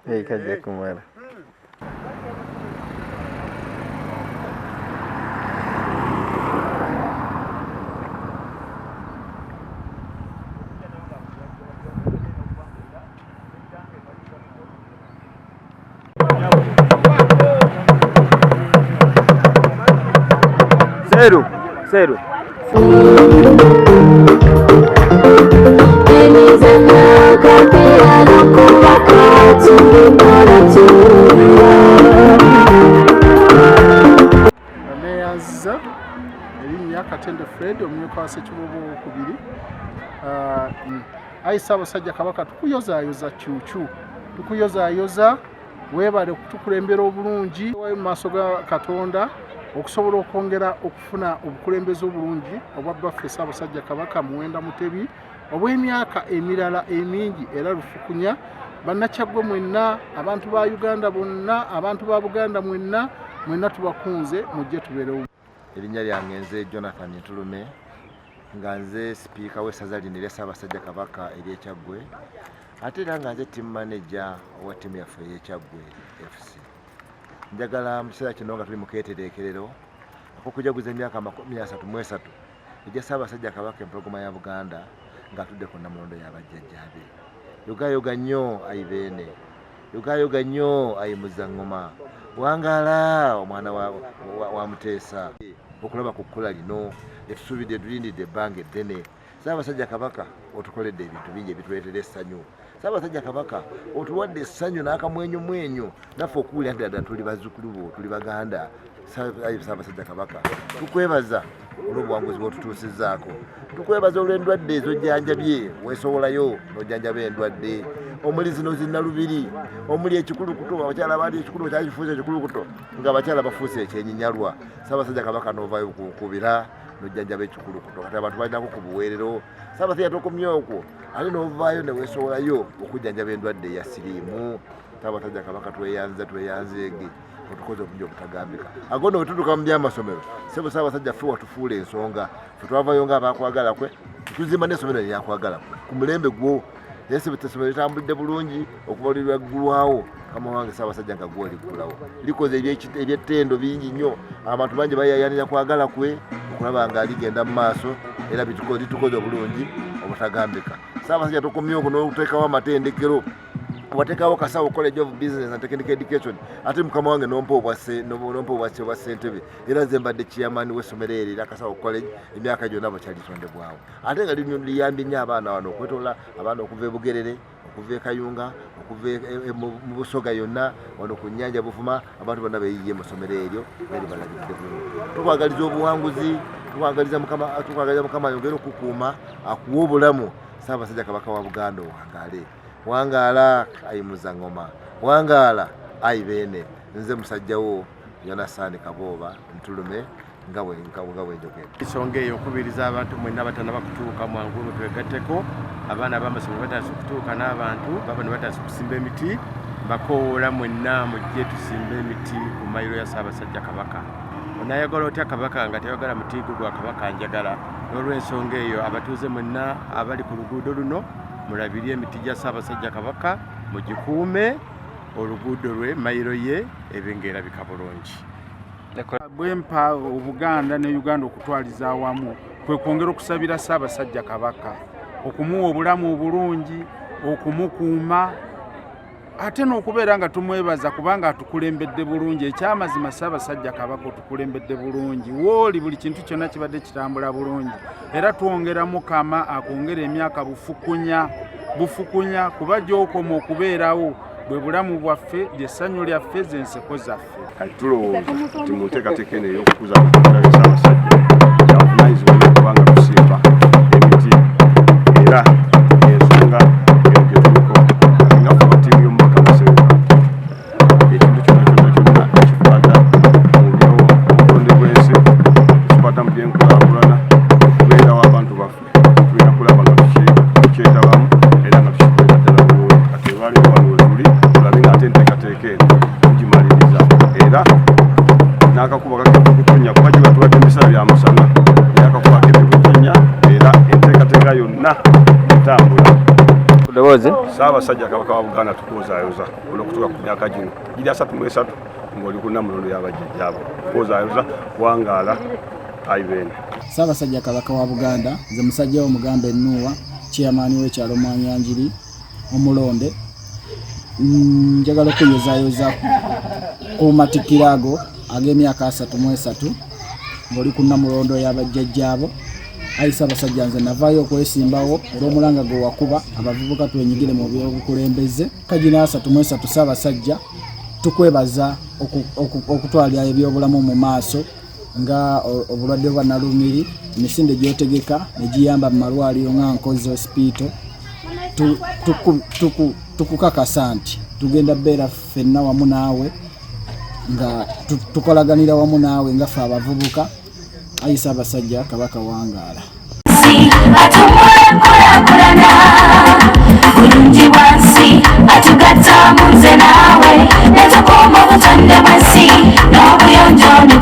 Eh, kajja kumala. Seru, seru. Neyanziza erinnya Katende Fred, omumyuka wa Ssekiboobo owokubiri. Ayi Ssaabasajja Kabaka, tukuyozaayoza kyukyu, tukuyozaayoza, weebale okutukulembera obulungi mu maaso ga Katonda okusobola okwongera okufuna obukulembeze obulungi obwa bbaffe Ssaabasajja Kabaka Muwenda Mutebi obw'emyaka emirala emingi era lufukunya. Bannakyaggwe mwenna, abantu ba Uganda bonna, abantu ba Buganda mwenna, mwenna tubakunze mujje tubeerewo. Erinnya lyange nze Jonathan Ntulume, nga nze sipiika w'essaza lino erya Ssaabasajja Kabaka ery'Ekyaggwe, ate era nga nze team manager owa ttiimu yaffe ey'Ekyaggwe FC. Njagala mu kiseera kino nga tuli mu keetereekerero ak'okujaguza emyaka 33 egya Ssaabasajja Kabaka Empologoma ya Buganda ng'atudde ku Nnamulondo ya bajjajjaabe. Yogayoga nnyo ayi Beene, yogayoga nnyo ayi Muzzaŋŋoma, wangaala omwana wa Muteesa. Okulaba ku kkula lino lyetusuubidde tulindidde ebbanga eddene. Ssaabasajja Kabaka otukoledde ebintu bingi ebituleetera essanyu. Ssaabasajja Kabaka otuwadde essanyu n'akamwenyumwenyu naffe okuwulira nti ddala tuli bazzukulu bo, tuli Baganda. Ssaabasajja Kabaka tukwebaza olw'obuwanguzi bw'otutuusizzaako, tukwebaza olw'endwadde ez'ojjanjabye, weesowolayo n'ojjanjaba endwadde omuli zino zinnalubiri, omuli ekikulukuto, abakyala baali ekikulukuto kyakifuuse ekikulukuto ng'abakyala bafuuse ekyenyinyalwa. Ssaabasajja Kabaka n'ovaayo kunkubira n'ojjanjaba ekikulukuto, kati abantu balinako ku buweerero. Ssaabasajja tokomye okwo, ate n'ovaayo ne weesowolayo okujjanjaba endwadde eya siriimu. Ssaabasajja Kabaka tweyanza, tweyanzeege, otukoze obulungi obutagambika. Ago nno bwe tutuuka mu by'amasomero, ssebo Ssaabasajja ffe watufuula ensonga, ffe twavayo nga abakwagala kwe tuzimba n'essomero eryakwagala kwe ku mulembe gwo. Naye ssebo essomero litambulidde bulungi okuva lwe lwaggulwawo. Mukama wange Ssaabasajja nga gwe oliggulawo, likoze ebyettendo bingi nnyo, abantu bangi bayayanira kwagala kwe okulaba nga ligenda mu maaso, era litukoze obulungi obutagambika. Ssaabasajja tokomye okwo n'okuteekawo amatendekero, wateekawo Kasawo College of Business and Technical Education, ate mukama wange nompa obwa ssentebe, era nze mbadde chairman w'essomero eryo erya Kasawo College emyaka gyonna bwe kyalitondebwawo, ate nga liyambye nnyo abaana wano okwetoola, abaana okuva e Bugerere, okuva e Kayunga, okuva mu Busoga yonna, wano ku nnyanja Buvuma, abantu bonna beeyiye mu ssomero eryo era libalabidde bulungi. Tukwagaliza obuwanguzi, tukwagaliza Mukama ayongere okukuuma, akuwe obulamu. Ssaabasajja Kabaka wa Buganda owangaale, wangaala ayi Muzzaŋŋoma, wangaala ayi Beene. Nze musajja wo Yonasaani Kabooba Ntulume nga bwe njogera. Ensonga eyo okubiriza abantu mwenna abatannaba kutuuka mwangu mutwegatteko, abaana b'amasomero batandise okutuuka n'abantu baba ne batandise okusimba emiti, mbakowoola mwenna mujje tusimbe emiti ku mayiro ya Ssaabasajja Kabaka. Onaayagala otya Kabaka nga tayagala muti gwo gwa Kabaka njagala? N'olw'ensonga eyo abatuuze mwenna abali ku luguudo luno mulabirye emiti gya Ssaabasajja Kabaka, mugikuume, oluguudo lwe mayiro ye ebe ng'erabika bulungi. Bwempa Obuganda ne Uganda okutwaliza awamu kwe kwongera okusabira Ssaabasajja Kabaka okumuwa obulamu obulungi, okumukuuma, ate n'okubeera nga tumwebaza kubanga atukulembedde bulungi. Ekyamazima Ssaabasajja Kabaka otukulembedde bulungi, wooli buli kintu kyonna kibadde kitambula bulungi, era twongera Mukama akwongera emyaka bufukunya bufukunya, kuba gy'okoma okubeerawo bwe bulamu bwaffe, ly'essanyu lyaffe, z'enseko zaffe. Kati tulowooza nti mu nteekateeka eno ey'okukuza amakula Ssaabasajja kyabuvunaanyizibwa nnyo okuba nga tusimba emiti, era ensonga eyo gye tuliko nga ffe aba ttiimu y'omubaka Musenguka, ekintu kyonna kyonna kyonna ekikwata mu by'obutonde bw'ensi, ekikwata mu by'enkulaakulana, okubeerawo abantu baffe, tulina kulaba nga tukyetabamu era nga tukikolera ddala bulungi. Kati olwaleero wano we tuli tulabe ng'ate enteekateeka eno tugimaliriza, era n'akakuba kakedde okutonnya kuba giba tubadde mu biseera bya musana, naye akakuba akedde kutonnya era enteekateeka yonna etambula. Ddoboozi. Ssaabasajja Kabaka wa Buganda, tukwozaayoza olw'okutuuka ku myaka gino giri 33 ng'oli ku Nnamulondo y'abajjajjaabo. Tukwozaayoza, wangaala ayi Beene. Ssaabasajja Kabaka wa Buganda, nze musajja wo Mugambe Nuuwa, chairman w'ekyalo Mwanyanjiri omulonde. Njagala okuyozaayoza ku matikkiro ago ag'emyaka 33 ng'oli ku Nnamulondo y'abajjajjaabo. Ayi Ssaabasajja, nze navaayo okwesimbawo olw'omulanga gwe wakuba abavubuka twenyigire mu byobukulembeze. Kagina 33, Ssaabasajja, tukwebaza okutwalira ebyobulamu mu maaso nga obulwadde bwa nalumiri, emisinde gyotegeka negiyamba mu malwaliro nga Nkozi Hospital. Tukukakasa nti tugenda beera ffenna wamu naawe nga tukolaganira wamu naawe nga ffe abavubuka. Ayi Ssaabasajja Kabaka, wangaala. Atumbula enkulaakulana, bulungi bwansi, atugatta mu nze naawe, netukuuma obutonde bw'ensi n'obuyonjo ne